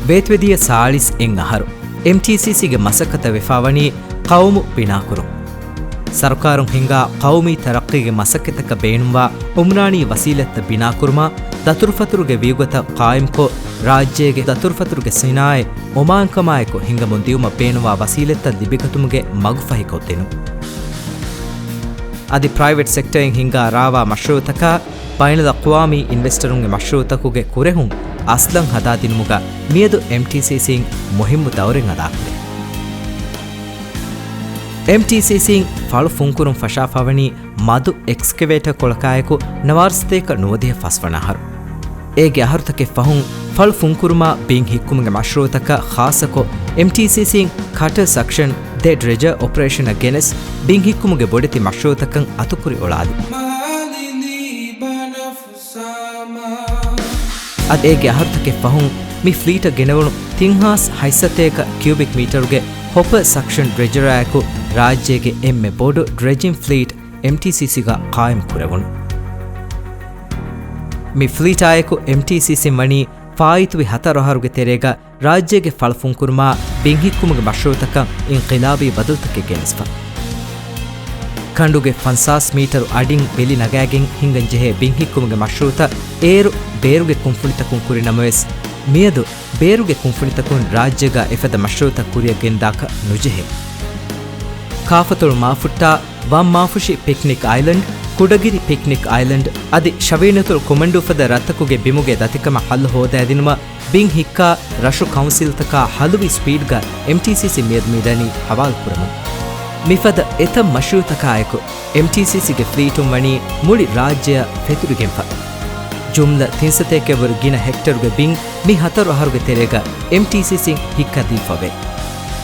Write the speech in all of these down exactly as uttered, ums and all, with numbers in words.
ވޭތުވެދިޔަ ސާޅީސް އެއް އަހަރު އެމްޓީސީސީގެ މަސައްކަތަށް ވެފާވަނީ ޤައުމު ބިނާކުރުން. ސަރުކާރުން ހިންގާ ޤައުމީ ތަރައްޤީގެ މަސައްކަތަކަށް ބޭނުންވާ އުމްރާނީ ވަސީލަތްތައް ބިނާކުރުމާ، ދަތުރުފަތުރުގެ ވިއުގަތައް ޤާއިމްކޮށް، ރާއްޖޭގެ ދަތުރުފަތުރުގެ ސިނާއަތް އޮމާންކަމާއެކު ހިނގަމުން ދިއުމަށް ބޭނުންވާ ވަސީލަތްތައް ލިބިގަތުމުގެ މަގުފަހިކޮށްދިނުން. އަދި ޕްރައިވެޓް ސެކްޓަރއިން ހިންގާ ރާވާ މަޝްރޫޢުތަކާ، ބައިނަލްއަޤްވާމީ އިންވެސްޓަރުންގެ މަޝްރޫޢުތަކުގެ ކުރެހުން އަސްލަށް ހަދާދިނުމުގަ މިއަދު އެމްޓީސީސީން މުހިއްމު ދައުރެއް އަދާކުރޭ. އެމްޓީސީސީން ފަޅު ފުންކުރުން ފަށާފަވަނީ މަދު އެކްސްކެވޭޓަ ކޮޅަކާއެކު ނަވާރަ ސަތޭކަ ނުވަދިހަ ފަސްވަނަ އަހަރު. އޭގެ އަހަރުތަކެއް ފަހުން ފަޅު ފުންކުރުމާ ބިން ހިއްކުމުގެ މަޝްރޫޢުތަކަށް ޚާއްޞަކޮށް، އެމްޓީސީސީން ކަޓަރ ސަކްޝަން ދެ ޑްރެޖަރ އޮޕަރޭޝަނަށް ގެނެސް، ބިން ހިއްކުމުގެ ބޮޑެތި މަޝްރޫޢުތަކަށް އަތުކުރި އޮޅާލި. އަދި އޭގެ އަހަރުތަކެއް ފަހުން މި ފްލީޓަށް ގެނެވުނު ތިން ހާސް ހަތްސަތޭކަ ކިއުބިކް މީޓަރުގެ ހޮޕަ ސަކްޝަން ޑްރެޖަރާއެކު ރާއްޖޭގެ އެންމެ ބޮޑު ޑްރެޖިން ފްލީޓް އެމްޓީސީސީގަ ޤާއިމް ކުރެވުނު. މި ފްލީޓާއެކު އެމްޓީސީސީން ވަނީ ފާއިތުވި ހަތަރު އަހަރުގެ ތެރޭގަ ރާއްޖޭގެ ފަޅު ފުންކުރުމާ ބިން ހިއްކުމުގެ މަޝްރޫޢުތަކަށް އިންޤިލާބީ ބަދަލުތަކެއް ގެނެސްފަ. ކަނޑުގެ ފަންސާސް މީޓަރު އަޑިން ވެލި ނަގާގެން ހިނގަންޖެހޭ ބިން ހިއްކުމުގެ މަޝްރޫޢުތައް އޭރު ބޭރުގެ ކުންފުނިތަކުން ކުރި ނަމަވެސް، މިއަދު ބޭރުގެ ކުންފުނިތަކުން ރާއްޖޭގަ އެފަދަ މަޝްރޫޢުތައް ކުރިއަށް ގެންދާކަށް ނުޖެހޭ. ކާފަތޮޅު މާފުއްޓާ ވަން މާފުށި ޕިކްނިކް އައިލެންޑް، ކުޑަގިރި ޕިކްނިކް އައިލެންޑް އަދި ޝަވީނަތުލް ކުމަންޑޫ ފަދަ ރަށްތަކުގެ ބިމުގެ ދަތިކަމަށް ހައްލު ހޯދައިދިނުމަށް ބިން ހިއްކާ ރަށު ކައުންސިލްތަކާ ހަލުވި ސްޕީޑްގަ އެމްޓީސީސީ މިއަދު މިދަނީ ހަވާލު ކުރަމުން. މިފަދަ އެތައް މަޝްރޫޢުތަކާއެކު، އެމްޓީސީސީގެ ފްލީޓުން ވަނީ މުޅި ރާއްޖެއަށް ފެތުރިގެންފަ. ޖުމްލަ ތިން ސަތޭކައަށްވުރެ ގިނަ ހެކްޓަރުގެ ބިން މި ހަތަރު އަހަރުގެ ތެރޭގަ އެމްޓީސީސީން ހިއްކަދީފަވޭ.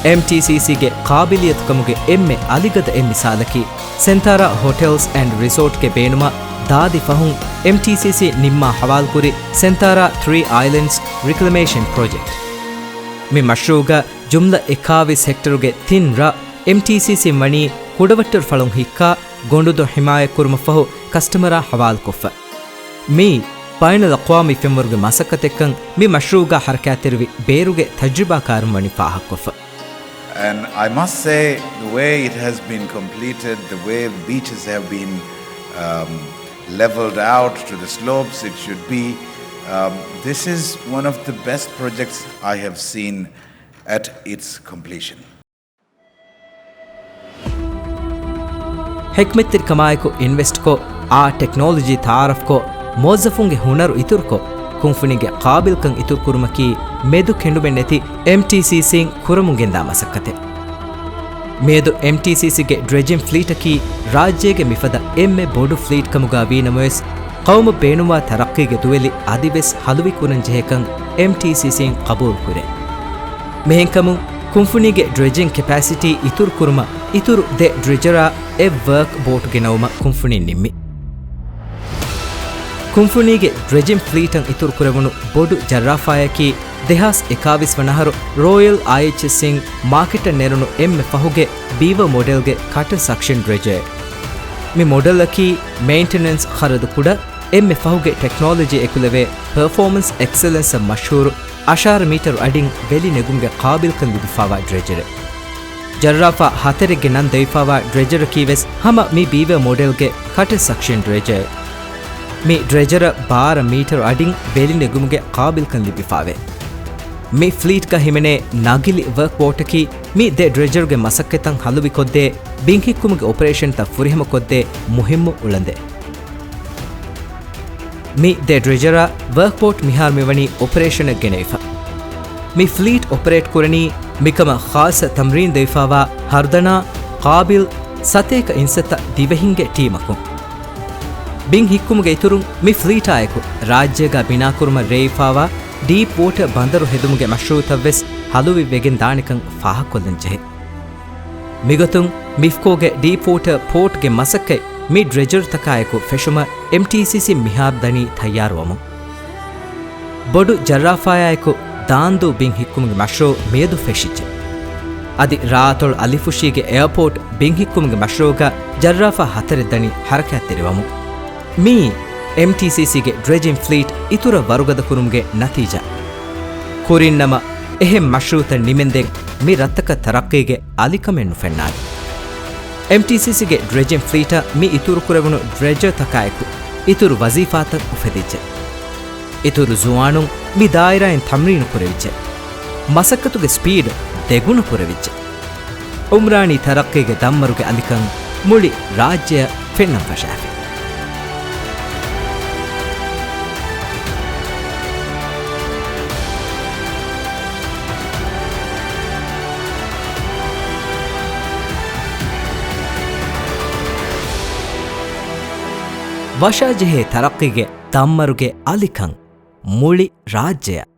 އެމްޓީސީސީގެ ޤާބިލިއްޔަތުކަމުގެ އެންމެ އަލިގަދަ އެއް މިސާލަކީ، ސެންތާރާ ހޮޓެލްސް އެންޑް ރިސޯޓްގެ ބޭނުމަށް ދާދި ފަހުން އެމްޓީސީސީ ނިންމާ ހަވާލުކުރި ސެންތާރާ ތްރީ އައިލެންޑްސް ރިކްލަމޭޝަން ޕްރޮޖެކްޓް. މި މަޝްރޫޢުގަ ޖުމްލަ އެކާވީސް ހެކްޓަރުގެ ތިން ރަށް އެމްޓީސީސީން ވަނީ ކުޑަވައްޓަރު ފަޅުން ހިއްކާ ގޮނޑުދޮށް ހިމާޔަތްކުރުމަށްފަހު ކަސްޓަމަރާ ހަވާލުކޮށްފަ. މިއީ ބައިނަލްއަޤްވާމީ ފެންވަރުގެ މަސައްކަތެއްކަން މި މަޝްރޫޢުގަ ހަރަކާތްތެރިވި ބޭރުގެ ތަޖްރިބާކާރުން ވަނީ ފާހަގަކޮށްފަ. And I must say, the way it has been completed, the way the beaches have been, um, leveled out to the slopes it should be, um, this is one of the best projects I have seen at its completion. ޙިކްމަތްތެރިކަމާއެކު އިންވެސްޓްކޮށް، އާ ޓެކްނޮލޮޖީ ތައާރަފްކޮށް، މުވައްޒަފުންގެ ހުނަރު އިތުރުކޮށް، ކުންފުނީގެ ޤާބިލްކަން އިތުރުކުރުމަކީ މެދު ކެނޑުމެއް ނެތި އެމްޓީސީސީން ކުރަމުން ގެންދާ މަސައްކަތެއް. މިއަދު އެމްޓީސީސީގެ ޑްރެޖިން ފްލީޓަކީ ރާއްޖޭގެ މިފަދަ އެންމެ ބޮޑު ފްލީޓް ކަމުގަ ވީނަމަވެސް، ޤައުމަށް ބޭނުންވާ ތަރައްޤީގެ ދުވެލި އަދިވެސް ހަލުވިކުރަންޖެހޭކަން އެމްޓީސީސީން ޤަބޫލުކުރޭ. މިހެންކަމުން، ކުންފުނީގެ ޑްރެޖިން ކެޕޭސިޓީ އިތުރުކުރުމަށް އިތުރު ދެ ޑްރެޖަރާ އެއް ވަރކް ބޯޓް ގެނައުމަށް ކުންފުނީ ނިންމި. ކުންފުނީގެ ޑްރެޖިން ފްލީޓަށް އިތުރުކުރެވުނު ބޮޑު ޖައްރާފާޔަކީ ދެހާސް އެކާވީސް ވަނަ އަހަރު ރޯޔަލް އައިއެޗްއެސްއިން މާކެޓަށް ނެރުނު އެންމެ ފަހުގެ ބީވަ މޮޑެލްގެ ކަޓަރ ސަކްޝަން ޑްރެޖަރެއް. މި މޮޑެލަކީ މެއިންޓެނެންސް ޚަރަދު ކުޑަ، އެންމެ ފަހުގެ ޓެކްނޮލޮޖީ އެކުލެވޭ ޕަރފޯމަންސް އެކްސެލެންސަށް މަޝްހޫރު އަށާރަ މީޓަރު އަޑިން ވެލި ނެގުމުގެ ޤާބިލްކަން ލިބިފާވާ ޑްރެޖަރެއް. ޖައްރާފާ ހަތަރެއްގެ ނަން ދެވިފާވާ ޑްރެޖަރަކީ ވެސް ހަމަ މި ބީވަ މޮޑެލްގެ ކަޓަރ ސަކްޝަން ޑްރެޖަރެއް. މި ޑްރެޖަރަށް ބާރަ މީޓަރު އަޑިން ވެލި ނެގުމުގެ ޤާބިލްކަން ލިބިފާވޭ. މި ފްލީޓްގަ ހިމެނޭ ނަގިލި ވަރކް ބޯޓަކީ މި ދެ ޑްރެޖަރުގެ މަސައްކަތްތައް ހަލުވިކޮށްދޭ، ބިން ހިއްކުމުގެ އޮޕަރޭޝަންތައް ފުރިހަމަކޮށްދޭ މުހިއްމު އުޅަނދެއް. މި ދެ ޑްރެޖަރާ ވަރކް ބޯޓް މިހާރު މިވަނީ އޮޕަރޭޝަނަށް ގެނެވިފަ. މި ފްލީޓް އޮޕަރޭޓް ކުރަނީ މިކަމަށް ޚާއްޞަ ތަމްރީން ދެވިފާވާ ހަރުދަނާ، ޤާބިލް، ސަތޭކަ އިންސައްތަ ދިވެހިންގެ ޓީމަކުން. ބިން ހިއްކުމުގެ އިތުރުން މި ފްލީޓާއެކު ރާއްޖޭގަ ބިނާކުރުމަށް ރޭވިފާވާ ޑީޕް ވޯޓަރ ބަނދަރު ހެދުމުގެ މަޝްރޫޢުތައް ވެސް ހަލުވިވެގެން ދާނެކަން ފާހަގަކޮށްލަން ޖެހޭ. މިގޮތުން މިފްކޯގެ ޑީޕް ވޯޓަރ ޕޯޓްގެ މަސައްކަތް މި ޑްރެޖަރުތަކާއެކު ފެށުމަށް އެމްޓީސީސީ މިހާރު ދަނީ ތައްޔާރުވަމުން. ބޮޑު ޖައްރާފާޔާއެކު ދާންދޫ ބިން ހިއްކުމުގެ މަޝްރޫޢު މިއަދު ފެށިއްޖެ. އަދި ރާއަތޮޅު އަލިފުށީގެ އެއާޕޯޓް ބިން ހިއްކުމުގެ މަޝްރޫޢުގަ ޖައްރާފާ ހަތަރެއް ދަނީ ހަރަކާތްތެރިވަމުން. މިއީ އެމްޓީސީސީގެ ޑްރެޖިން ފްލީޓް އިތުރަށް ވަރުގަދަކުރުމުގެ ނަތީޖާ. ކުރިންނަމަ އެހެން މަޝްރޫއުތައް ނިމެންދެން މި ރަށްތަކަށް ތަރައްޤީގެ އަލިކަމެއް ނުފެންނާނެ. އެމްޓީސީސީގެ ޑްރެޖިން ފްލީޓަށް މި އިތުރުކުރެވުނު ޑްރެޖަރ ތަކާއެކު އިތުރު ވަޒީފާތައް އުފެދިއްޖެ. އިތުރު ޒުވާނުން މި ދާއިރާއިން ތަމްރީނު ކުރެވިއްޖެ. މަސައްކަތުގެ ސްޕީޑް ދެގުނަ ކުރެވިއްޖެ. އުމްރާނީ ތަރައްޤީގެ ދަންމަރުގެ އަލިކަން މުޅި ރާއްޖެއަށް ފެންނަން ފަށާފި. ވަށާޖެހޭ ތަރައްޤީގެ ދަންމަރުގެ އަލިކަން މުޅި ރާއްޖެއަށް.